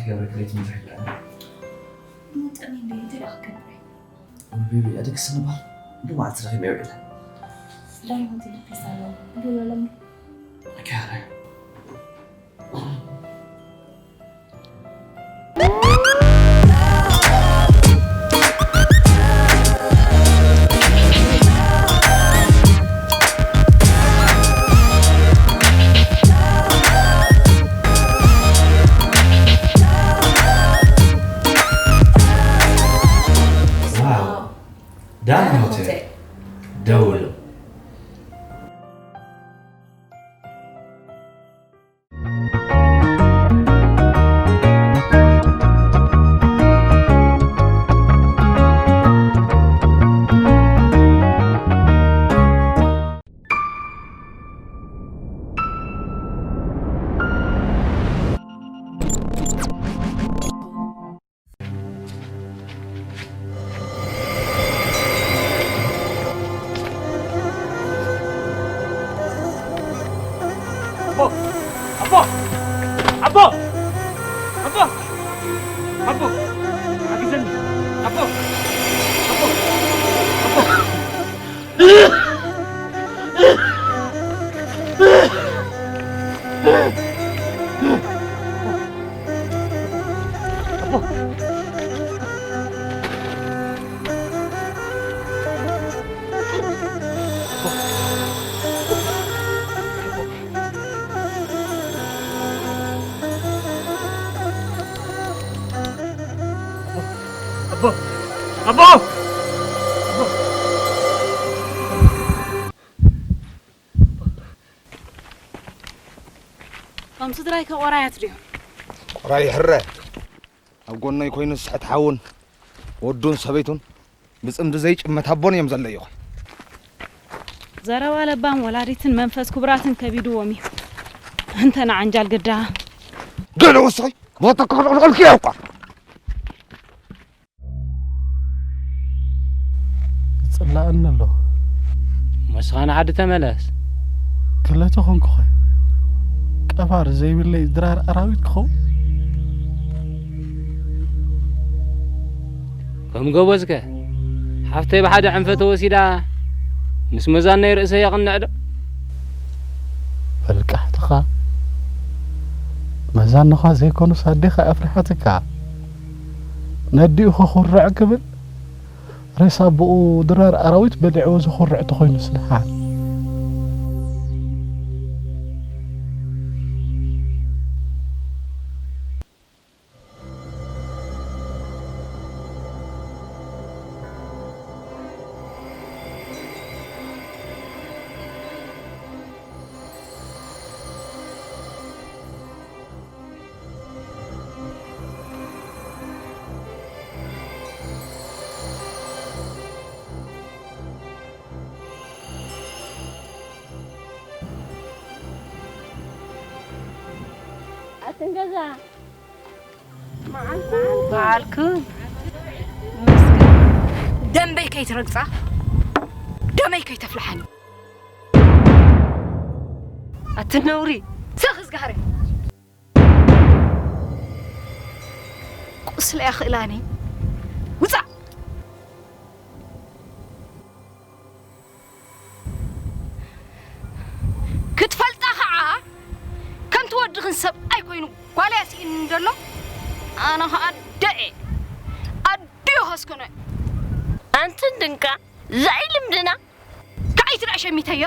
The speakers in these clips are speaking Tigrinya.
ክገብረኪ ዘይትምርሒ ኣለና። መጠን እንደ ይደል ኣክገብረ። ወይ ቤቢ፣ ኣደግስ ንባል። እንዶ መዓልቲ ረኺበ ይውዕል። ዳይ ሆቴል ፒሳ ነው። እንዶ ለለም። ኣካረ። ዋው! ዳን ሆቴል ደውሉ። ኣቦ! ኣቦ! ኣቦ! ኣቦ! ኣቦ! ሓግዘኒ! ኣቦ! ኣቦ! ኣቦ! ኣቦ! ኣቦ! ኣቦ! እቶም ስድራይ ከ ቆራያት ድዮም? ቆራይ ሕረ። ኣብ ጎነይ ኮይኑ ዝስሕት ሓውን ወዱን ሰበይቱን ብጽምዲ ዘይጭመት ኣቦን እዮም ዘለይኹም። ዘረባ ለባም ወላዲትን መንፈስ ክቡራትን ከቢድዎም እዩ። እንተ ንዓንጃል ግዳ። ገለ ወስኺ፣ ቦታ ክኽልኽልኪ እየ እኳ። ይጽላእኒ ኣሎ። ሞስኻ ንዓዲ ተመለስ። ክለ ተኾንኩኸ ቀባር ዘይብለይ ድራር ኣራዊት ክኸውን? ከም ጎበዝከ ሓፍተይ ብሓደ ዕንፈ ተወሲዳ ምስ መዛነይ ርእሰይ የቕንዕ ዶ? በልቃሕትኻ መዛንኻ ዘይኮኑስ ኣዴኻ ኣፍሪሓትካ። ነዲኡ ከኹርዕ ክብል ሬሳ ኣቦኡ ድራር ኣራዊት በሊዕዎ ዘኹርዕ ተኾይኑስ ደሓን። ኣትን ገዛ መዓልኩ ደንበይ ከይትረግጻ ደመይ ከይተፍልሓኒ። ኣቲ ነውሪ ሰኽ ዝጋህረ ቁስለያ ክእላኒ ውጻእ። ክትፈልጣ ኸዓ ከምቲ ወድኽን ሰብኣይ ኮይኑ ጓልያ ስኢኑኒ ደሎ ኣነ ኸዓ ኣደየ ኣድዮ ኸስክኖ። ኣንትን ድንቃ ዛይ ልምድና ካይትዳ ሸሚተዮ።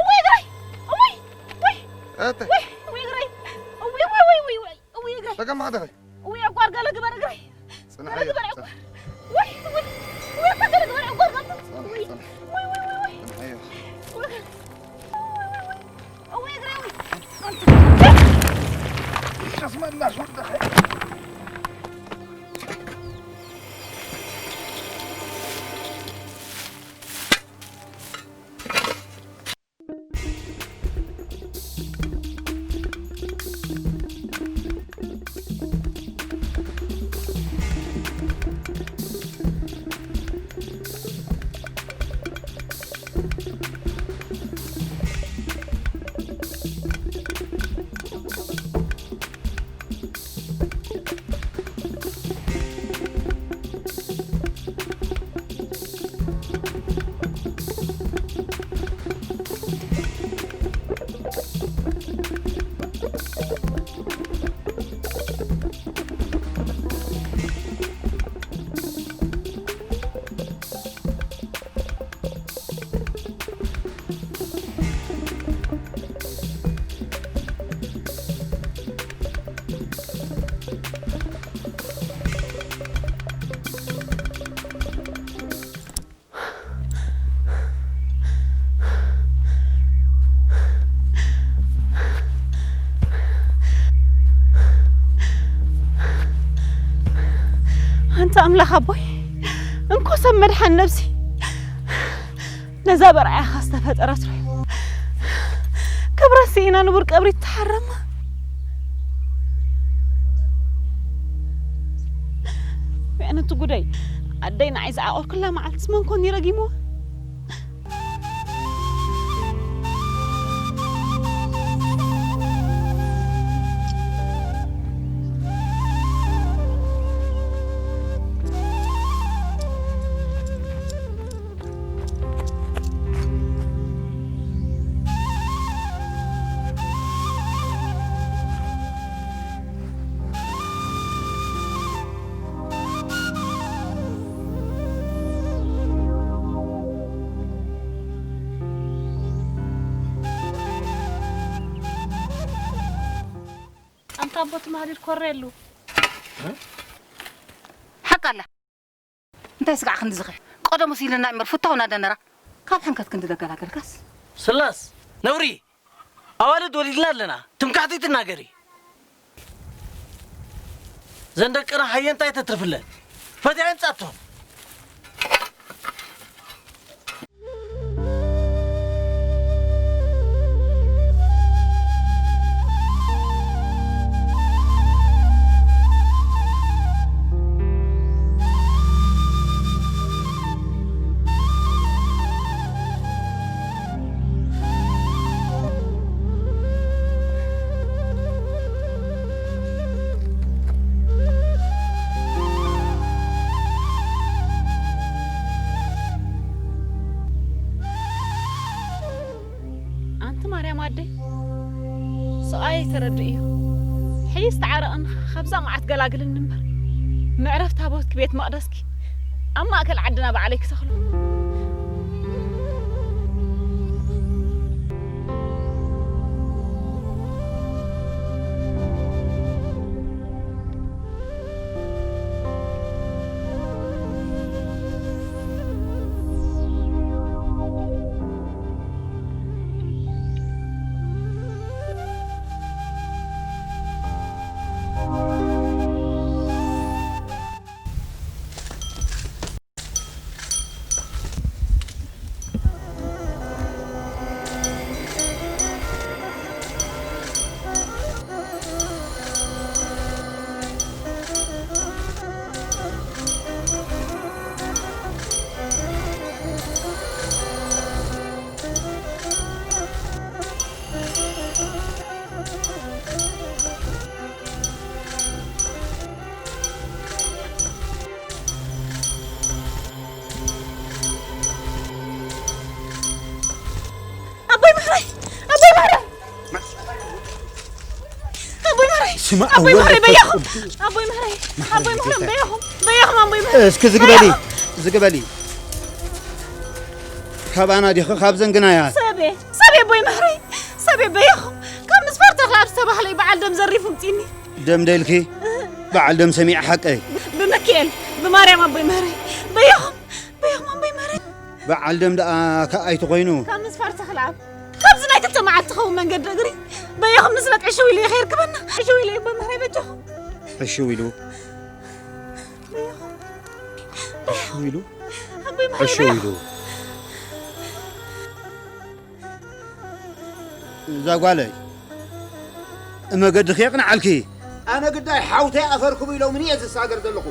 እወይ እግረይ! እወይ! እወይ! ኣተ! እወይ! እወይ እግረይ! እወይ! እወይ! እወይ! እወይ! እወይ! እወይ እግረይ! ተገማዕተኸ? እወይ ዕቋር ገለ ግበር እግረይ! ጽንሐዮ፣ ገለ ግበር ዕቋር! ጽንሐዮ። ወይ! ወይ! ወይ! ዕቋር ገለ ግበር ዕቋር! ጽንሐዮ፣ ወይ! ጽንሐዮ። ወይ! ወይ! ወይ! ወይ! ጽንሐዮ። ወይ! እወይ እግረይ! እወይ! ኣንተ! ኣስመላሽ ወደኸ! ኣምላኽ ኣቦይ፣ እንኮ ሰብ መድሓን ነብሲ፣ ነዛ በርኣያኻ ዝተፈጠረት ሩሕ ክብረት ስኢና ንቡር ቀብሪ ትሓረማ። ምዕነቱ ጉደይ፣ ኣደይ ንዓይ ዝዓቆርክላ መዓልትስ መን ኮን ይረጊምዋ? ኣንታ ኣቦ ትማሊ ኮረ የሉ። ሓቅ ኣላ። እንታይ ስጋዕ ክንዲ ዝኸ? ቀደሙስ ኢልና እምበር ፍታው እናደነራ። ካብ ሕንከት ክንዲ ደገላገልካስ? ስላስ፣ ነውሪ። ኣዋልድ ወሊድና ኣለና። ትምካሕቲ ትናገሪ። ዘን ደቅና ሃየንታ ኣይተትርፍለን። ፈትያ ይምጻቶም። ኣንቲ ማርያም ኣደይ፣ ስቓየይ ተረድእዮ። ሕይስ ተዓረቕን ካብዛ መዓት ገላግልን እምበር፣ ምዕረፍ ታቦትኪ ቤት መቕደስኪ ኣብ ማእከል ዓድና ባዕለይ ክተኽሎ። ኣቦይ ማሕረይ! ኣቦይ ማሕረይ! ኣቦይ ማሕረይ! ስማ ኣቦይ ኣወል ማሕረይ! በያኹም! ኣቦይ ማሕረይ! ኣቦይ ማሕረይ! በያኹም! በያኹም ኣቦይ ማሕረይ! እስኪ ዝግበሊ! በያኹም! ዝግበሊ! ካባና ዲኺ ካብ ዘንግናያ? ሰቤ! ሰቤ ኣቦይ ማሕረይ! ሰቤ በያኹም! ካብ ምስፋር ተኽለኣብ ዝተባህለ በዓል ደም ዘሪፉ ምጺኒ። ደም ደልኪ? በዓል ደም ሰሚዐ ሓቀይ? ብሚካኤል! ብማርያም ኣቦይ ማሕረይ! በያኹም! በያኹም ኣቦይ ማሕረይ! በዓል ደም ደኣ ከ ኣይትኾይኑ? ካብ ምስፋር ተኽለኣብ ካብዚ ናይ ክልተ መዓልቲ ኸውን መንገዲ እግሪ በያኹም ንስለት ዕሽው ኢሉ ይኸይርከበና። ዕሽው ኢሉ ኣቦይ ማሕረይ በጃኹም። ዕሽው ኢሉ? በያኹም። ዕሽው ኢሉ? ኣቦይ ማሕረይ ዕሽው በያኹም። ኢሉ? እዛ ጓለይ፣ እመገድኺ የቕንዓልኪ። ኣነ ግዳይ ሓውተይ ኣፈርክቡ ኢሎምኒ እየ ዝሳገር ዘለኹ።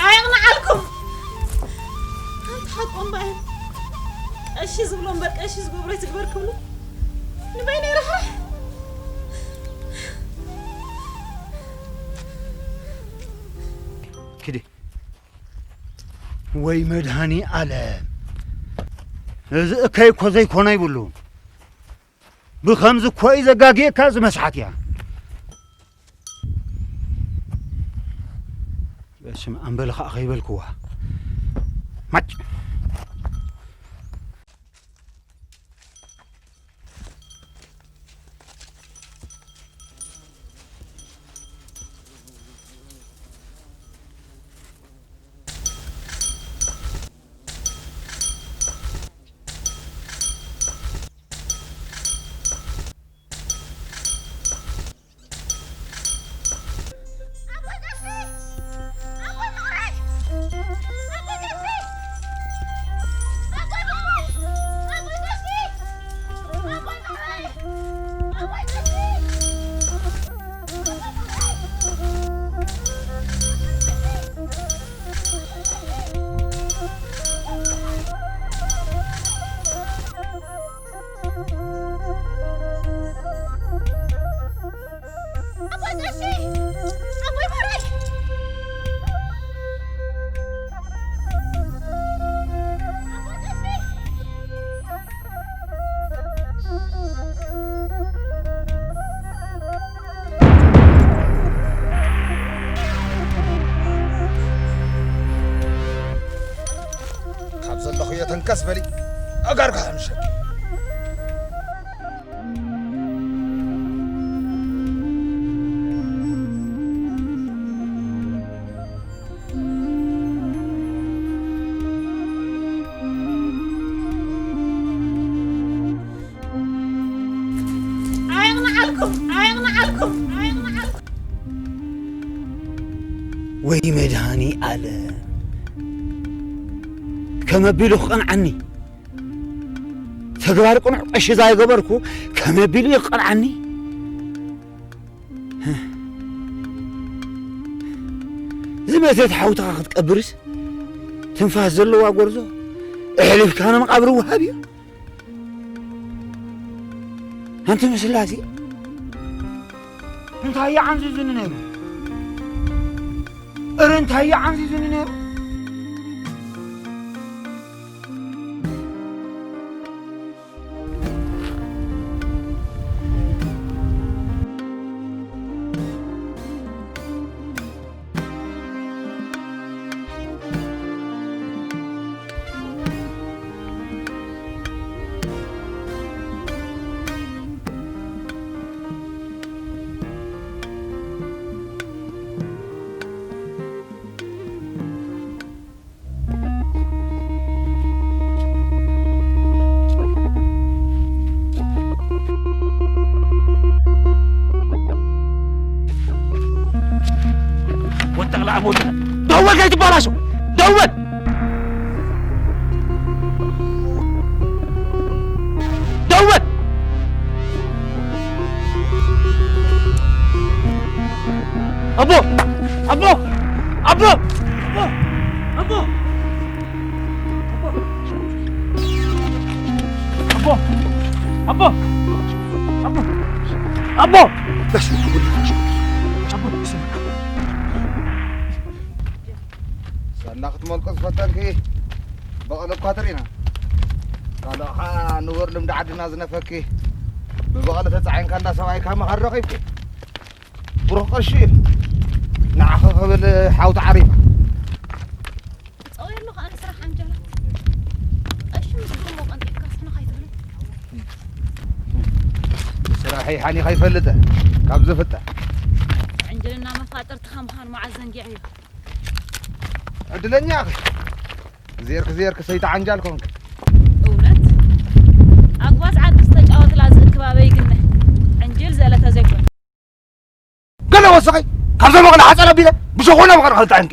ኣየቕንዓልኩም። ኣንታ ሓቆም በኣዮም። ቀሺ ዝብሎ እምበር ቀሺ ዝገብሮ ይትግበር ክብሉ ንበይነይ ርሕርሕ። ኪዲ። ወይ መድሃኒ ኣለም። እዚ እከይ እኮ ዘይኮነ ይብሉ። ብኸምዚ እኮ እዩ ዘጋግየካ፣ እዚ መስሓት እያ። በስመ ኣም በለ ኸዓ ከይበልክዋ። ማጭ። ተንከስ በሊ፣ ኣጋርካ ሓምሸኪ። ኣየቕንዓልኩም፣ ኣየቕንዓልኩም፣ ኣየቕንዓልኩም። ወይ መድሃኒ ኣለም፣ ከመቢሉ ክቐንዓኒ? ተግባር ቅኑዕ ቀሺ ዛይገበርኩ ከመቢሉ ይቐንዓኒ? ዝመተት ሓውትኻ ክትቀብርስ ትንፋስ ዘለዋ ጎርዞ ኣሕሊፍካ ንመቓብር ወሃብ እዩ። ኣንተ ምስላሴ፣ እንታይ እዩ ዓንዚዙኒ ነይሩ? እረ እንታይ እዩ ዓንዚዙኒ ነይሩ? ወተቕላ ኣሞት፣ ደወል ከይትባላሾ፣ ደወል፣ ደወል። ኣቦ! ኣቦ! ኣቦ! ኣቦ! ኣቦ! ኣቦ! ኣቦ! ኣቦ! ኣቦ! ኣቦ! በስ፣ ኣቦ! ሳላ ክትመልቆ ዝፈተንኪ በቐለ እኳ ትርኢና። ካልእ ኸዓ ንቡር ልምዲ ዓድና ዝነፈኪ ብበቐለ ተጻዒንካ እንዳ ሰብኣይካ መኻር ረኺብኪ። ብሩኽ ቀሺ እዩ። ንዓኺ ክብል ሓውቲ ዓሪፋ። እጸውየ ኣለኹ ኣነ ስራሕ ዓንጀላት። ቀሺ ምስ ግርሞ ቀንጢጥካ ስሕንኻ ኣይትብልን። ስራሐይ ሓኒኻ ይፈልጠ ካብ ዝፍጠ። ዕንጀልና መፋጥርትኻ ምዃኑ መዓዝ ዘንጊዐዮ። ዕድለኛ ኢኺ። ዜርክ ዜርክ ሰይቲ ዓንጃል ኮንክ። እውነት ኣግባዝ ዓዲ ዝተጫወትላ ዝእክብ ኣበይ ግነ ዕንጅል ዘለ ተዘይኮነ። ገለ ወሰኸይ ካብዞም መቐለ ሓፀር ኣቢለ ብሸኾና መቐለ ክልተ ዕንቂ።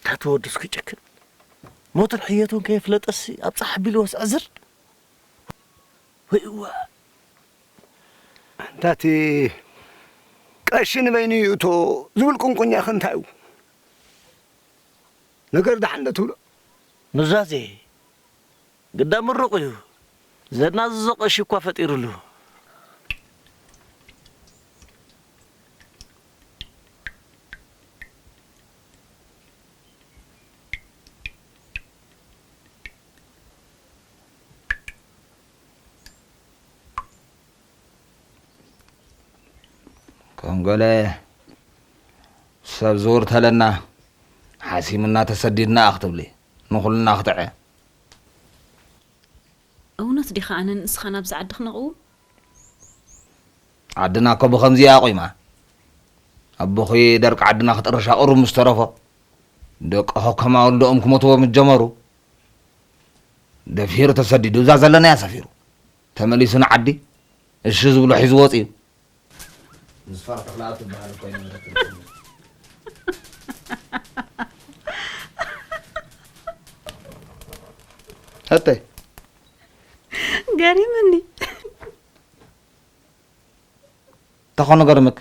ታተወድስ ክጨክን ሞትን ሕየቱን ከየፍለጠሲ ኣብ ጻሕ ኣቢልዎስ ዕዝር። ወይ እዋ። ኣንታቲ ቀሺ ንበይኑ ይእቶ ዝብል ቁንቁኛ ከ እንታይ እዩ? ነገር ደሓን ዶ ትብሎ? ኑዛዜ ግዳ ምሩቕ እዩ። ዘናዝዞ ቀሺ እኳ ፈጢሩሉ። ከም ገለ ሰብ ዝውር ተለና ሓሲምና ተሰዲድና ክትብሊ ንኹልና ክትዐ። እውነት ዲኻ ኣነን ንስኻን ኣብዚ ዓዲ ክነቕውም? ዓድና እኮ ብኸምዚ እያ ቆይማ። ኣቦኺ ደርቂ ዓድና ክጥርሻ ቁሩብ ምስ ተረፎ ደቅኹ ከም ኣወልዶኦም ክሞትዎ ምስ ጀመሩ ደፊሩ ተሰዲዱ እዛ ዘለናያ ሰፊሩ ተመሊሱ ንዓዲ እሺ ዝብሎ ሒዙ ወፂኡ። ምስ ፋርተኽላ ትበሃል እኮ ኣይነበረትን። እተይ ገሪምኒ። ተኾኑ ገርምክ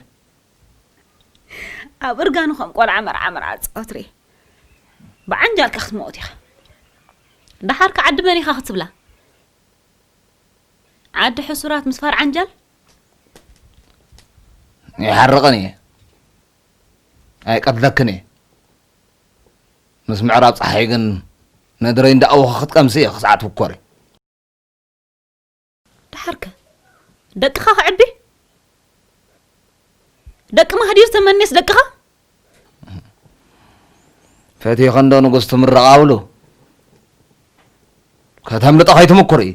ኣብ እርጋኑ ከም ቆልዓ መርዓ መርዓ ዝፃወት ርኤ። ብዓንጃልካ ክትመውት ኢኻ። ደሓርካ ዓዲ መን ኢኻ ክትብላ? ዓዲ ሕሱራት ምስፋር ዓንጃል? ይሓርቕን እየ ኣይቀትለክን እየ። ምስ ምዕራብ ፀሓይ ግን ነድረይ እንዳኣወኸ ክትቀምሲ እየ ክስዓት ውኮሪ። ደሓርከ ደቅኻ ክዕቢ ደቂ ማህዲር ተመኔስ ደቅኻ ፈቲኸ እንዶ ንጉስ ትምረቕ ኣብሉ ከተምልጦ ከይትምኩር እዩ።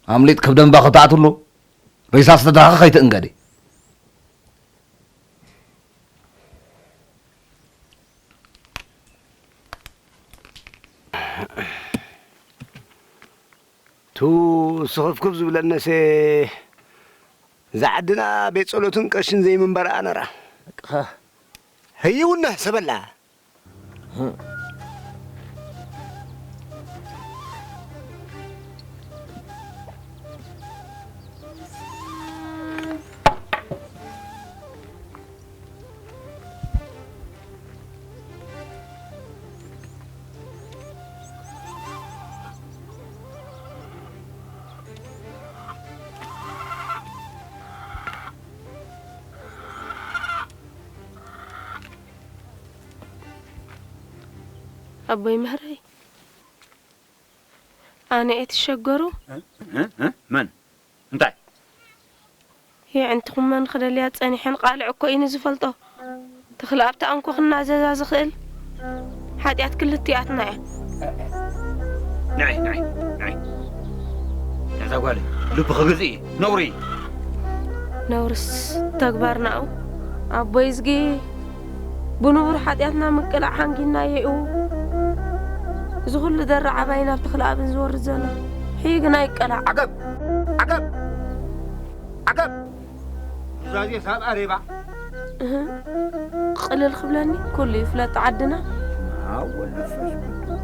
ኣምሊጥ ክብ ደንባ ክተኣትሉ ሬሳ ዝተድሃኸ ከይትእንገዲ። ቱ ስኽፍክፍ ዝብለነሰ እዛ ዓድና ቤት ጸሎትን ቀሽን ዘይምንበርኣ ነራ። ደቅኻ ህይውነህ ሰበላ ኣቦይ መህረይ ኣነ እየ ትሸገሩ። መን እንታይ? የዕንትኹመን ክደልያ ጸኒሐን ቃልዕ እኮ እዩ ንዝፈልጦ። ተኽለ ኣብቲ ኣንኮ ክናዘዛ ዝኽእል ሓጢኣት ክልቲኣትና እያ። ንዒ ንዒ ንዒ ነዛ ጓል ልቢ ክግዝእ እዩ ነውሪ። ነውርስ ተግባርናኡ ኣቦይ ዝጊ ብንቡር ሓጢኣትና ምቅላዕ ሓንጊናዮ እዩ። እዚ ኩሉ ደራ ዓባይ ናብ ተኽለ ኣብን ዝወርድ ዘሎ ሕይ ግና ይቀላዕ። ዓገብ! ዓገብ! ዓገብ! ኑዛዜ ሳብ ኣሬባ እህ፣ ቅልል ክብለኒ ኩሉ ይፍለጥ ዓድና። ኣብ ወልድ መንፈስ ቅዱስ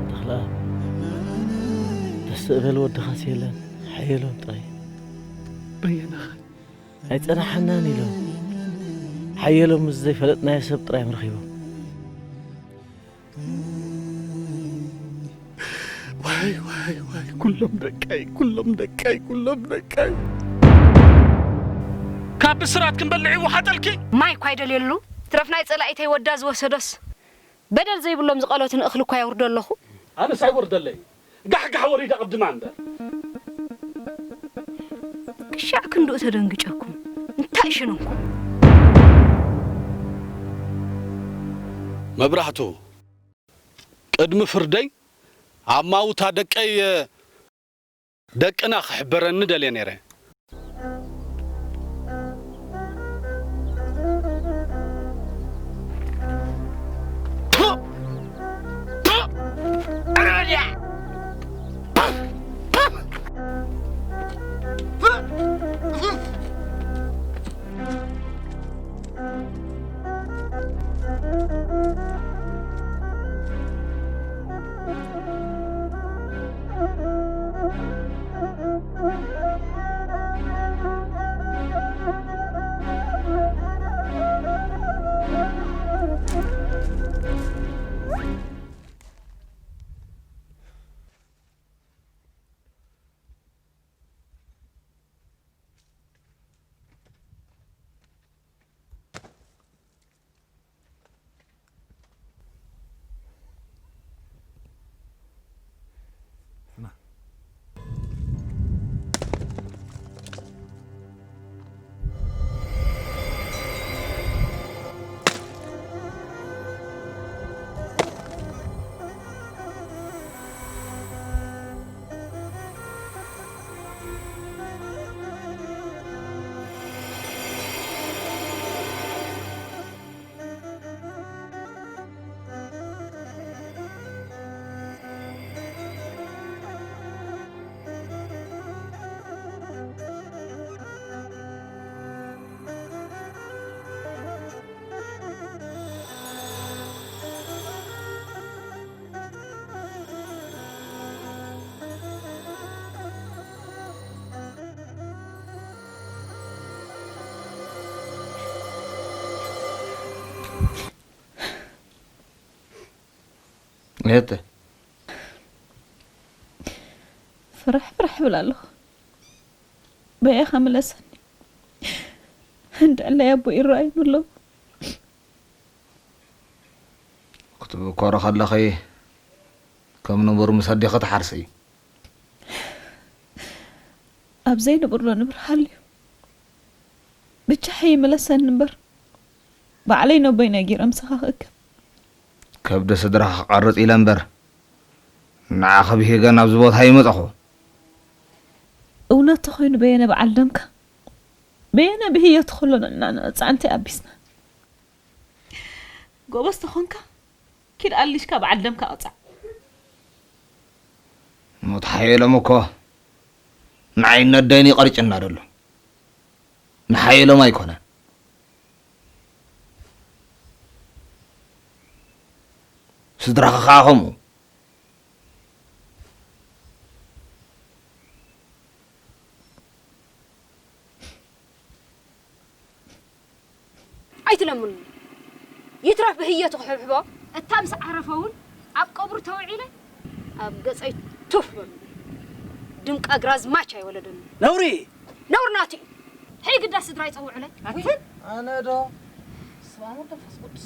ተኽለኣብ ደስ እበል ወድኻስ የለን ሓየሎም ጥራይ። በየነኸ ኣይጸናሓናን ኢሎም ሓየሎም ምስ ዘይፈለጥናዮ ሰብ ጥራይ እዮም ረኺቦም። ዋይ ዋይ ዋይ፣ ኩሎም ደቀይ፣ ኩሎም ደቀይ፣ ኩሎም ደቀይ። ካብ ብስራት ክንበልዕ ይወሓጠልኪ። ማይ እኳ ይደልየሉ፣ ትረፍ ናይ ጸላኢተይ ወዳ ዝወሰዶስ። በደል ዘይብሎም ዝቐለቱን እኽሊ እኳ የውርዶ ኣለኹ። ኣነስ ኣይወርደለይ። ጋሕጋሕ ወሪዳ ቅድማ እምበር። ክሻዕ ክንድኡ ተደንግጨኩም። እንታይ ሽነንኩም? መብራህቱ፣ ቅድሚ ፍርደይ ኣማውታ ደቀይ፣ ደቅና ክሕበረኒ ደልየ ነይረ። እህተ ፍራሕ ፍራሕ እብል ኣለኹ። በያኻ ምለሰኒ። እንድዕለይ ኣቦ ይረኣዩኒ ኣለዉ። ክትብኮሪ ከለኺ ከም ንቡር ምስ ኣዴኺ ትሓርሲ። ኣብ ዘይንቡር ዶ ንብር ሃልዩ? ብቻ ሕይ ምለሰኒ እምበር፣ ባዕለይ ነቦይ ነጊረ ምሳኻ ክእከብ። ከብዲ ስድራኻ ክቐርጽ ኢለ እምበር፣ ንዓኺ ብሂገ ናብዚ ቦታ ኣይመጻኹ። እውነት ተኾይኑ በየነ በዓል ደምካ? በየነ ብህየቱ ከሎ ንዕና ንቕጻዕ እንታይ ኣቢስና? ጎበዝ ተኾንካ፣ ኪድ ኣሊሽካ በዓል ደምካ ቅጻዕ። ሞት ሓየሎም እኮ ንዓይ ነደይን ይቐርጭና ደሎ። ንሓየሎም ኣይኮነን። ስድራኻ ኸዓ ከምኡ። ኣይትለምኑኒ። ይትረፍ ብህየቱ ክሕብሕቦ። እታ ምስ ዓረፈ እውን ኣብ ቀብሩ ተውዒለ ኣብ ገጸይ ቱፍ በሉ። ድምቀ ግራዝማች ኣይወለደኒ። ነውሪ! ነውሪ ናቱ እዩ። ሕይ ግዳ ስድራ ይጸውዑለይ። ኣትን ኣነ ዶ? ስብኣን ወልድ መንፈስ ቅዱስ።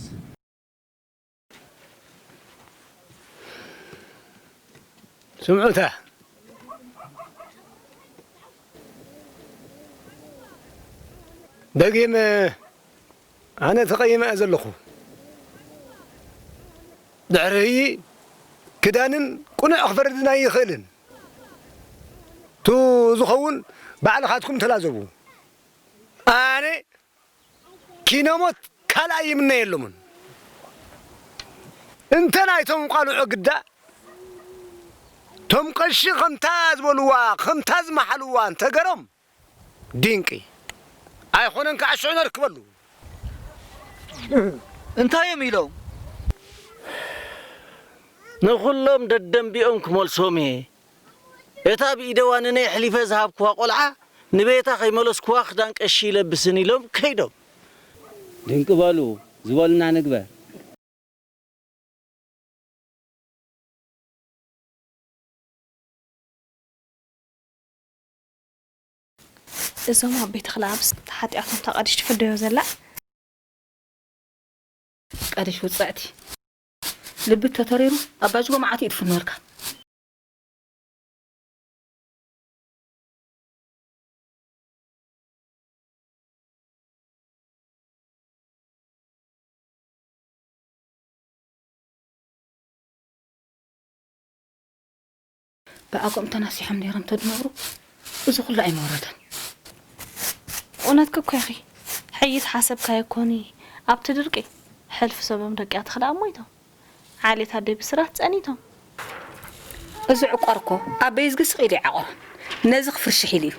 ስምዑታ። ደጊም ኣነ ተቐይመ እየ ዘለኹ። ድሕሪ ህይ ክዳንን ቅኑዕ ክፈርድን ኣይኽእልን። ቱ ዝኸውን ባዕልኻትኩም ተላዘቡ። ኣነ ኪኖሞት ካልኣይ ይምነየሎምን። እንተ ናይቶም ቋልዑ ግዳ፣ ቶም ቀሺ ከምታ ዝበልዋ፣ ከምታ ዝመሓልዋ እንተ ገሮም፣ ድንቂ። ኣይኾነን ከዓ ሽዑ ነርክበሉ። እንታይ እዮም ኢሎም? ንኹሎም ደደንቢኦም ክመልሶም እየ። እታ ብኢደ ዋንነይ ኣሕሊፈ ዝሃብክዋ ቆልዓ ንቤታ ከይመለስክዋ ክዳን ቀሺ ይለብስን ኢሎም ከይዶም። ድንቂ በሉ ዝበሉና ንግበር። እዞም ኣቦይ ተኽለኣብስ ተሓጢኣቶም ተቐዲሽ ትፍደዮ ዘላ። ቀድሽ ውፅዕቲ ልቢ ተተሪሩ ኣባጅጎ መዓት እዩ ትፍኖርካ። ብኣጎም ተናሲሖም ነይሮም ተድነብሩ እዚ ኩሉ ኣይመወረደን። እውነትኪ እኮ ኢኺ። ሕይት ሓሰብካዮ ኮኒ ኣብቲ ድርቂ ሕልፊ ሰቦም ደቂያ ተኽለ ኣብ ሞይቶም። ዓሌት ኣደይ ብስራት ጸኒቶም። እዚ ዕቋር እኮ ኣበይ ዝግስቕ ኢሉ ይዓቆሮን ነዚ ክፍርሽሕ ኢሉ እዩ።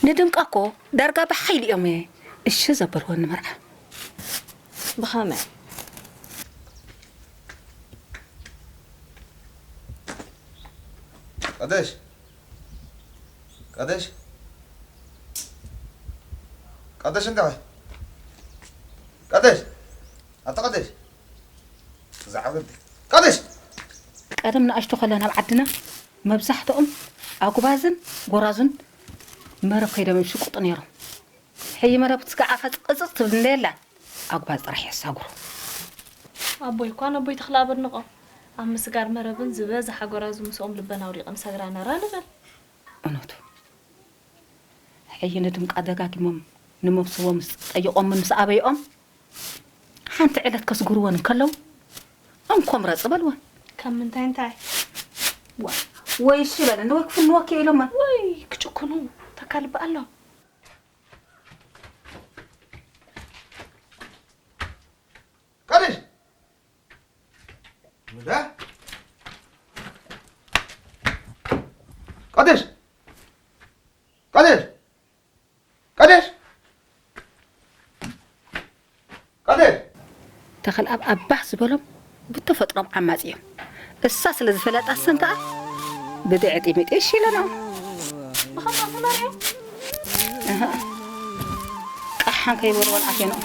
ንድምቃ እኮ ዳርጋ ብሓይሊ እዮም እሺ ዘበልዎ ንመርዓ። ብኸመይ? ቀደሽ ቀደሽ ቀደሽ እንታይ ቀደሽ ኣታ ቀደሽ እዛ ዓበይቲ ቀደሽ ቀደም ንኣሽቱ ከለና ኣብ ዓድና መብዛሕትኦም ኣጉባዝን ጎራዙን መረብ ከይዶም ይሽቁጡ ነይሮም። ሕይ መረብ ትስጋዓ ፈጽ ቅጽጽ ትብል እንደ የላ ኣጉባዝ ጥራሕ የሳጉሩ። ኣቦይ እኳ ነቦይ ተኽለኣብ ኣድንቖም ኣብ ምስጋር መረብን ዝበዝሓ ጎራዙ ምስኦም ልበን ኣውዲቐን ሰግራ ነራ ንበል። እውነቱ ሕይ ንድምቃ ደጋጊሞም ንመብስቦም ጠይቖምን ምስ ኣበይኦም ሓንቲ ዕለት ከስጉርወን እንከለዉ እንኮ ምረፂ በልወን። ካብ ምንታይ እንታይ? ዋ ወይ እሺ በለኒ ወይ ክፍንወኪ ኢሎመን። ወይ ክጭክኑ ተካልቢ ኣሎ። ቀድሽ ምዳ ቀድሽ ቀድሽ ቀድሽ ቀድሽ ተኽልኣብ ኣባህ ዝበሎም ብተፈጥሮም ዓማፅ እዮም። እሳ ስለ ዝፈለጣሰን ከዓ ብድዕጢ ሚጢ እሺ ኢለና። ብኸምኣ ተመርዕዮም እህ፣ ቃሓን ከይበልወን ኣትየንኦም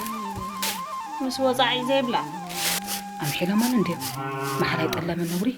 ምስ ወፃዒ ዘይብላ ኣምሒሎመን እንድዮም። መሓላይ ጠለመ ነውሪ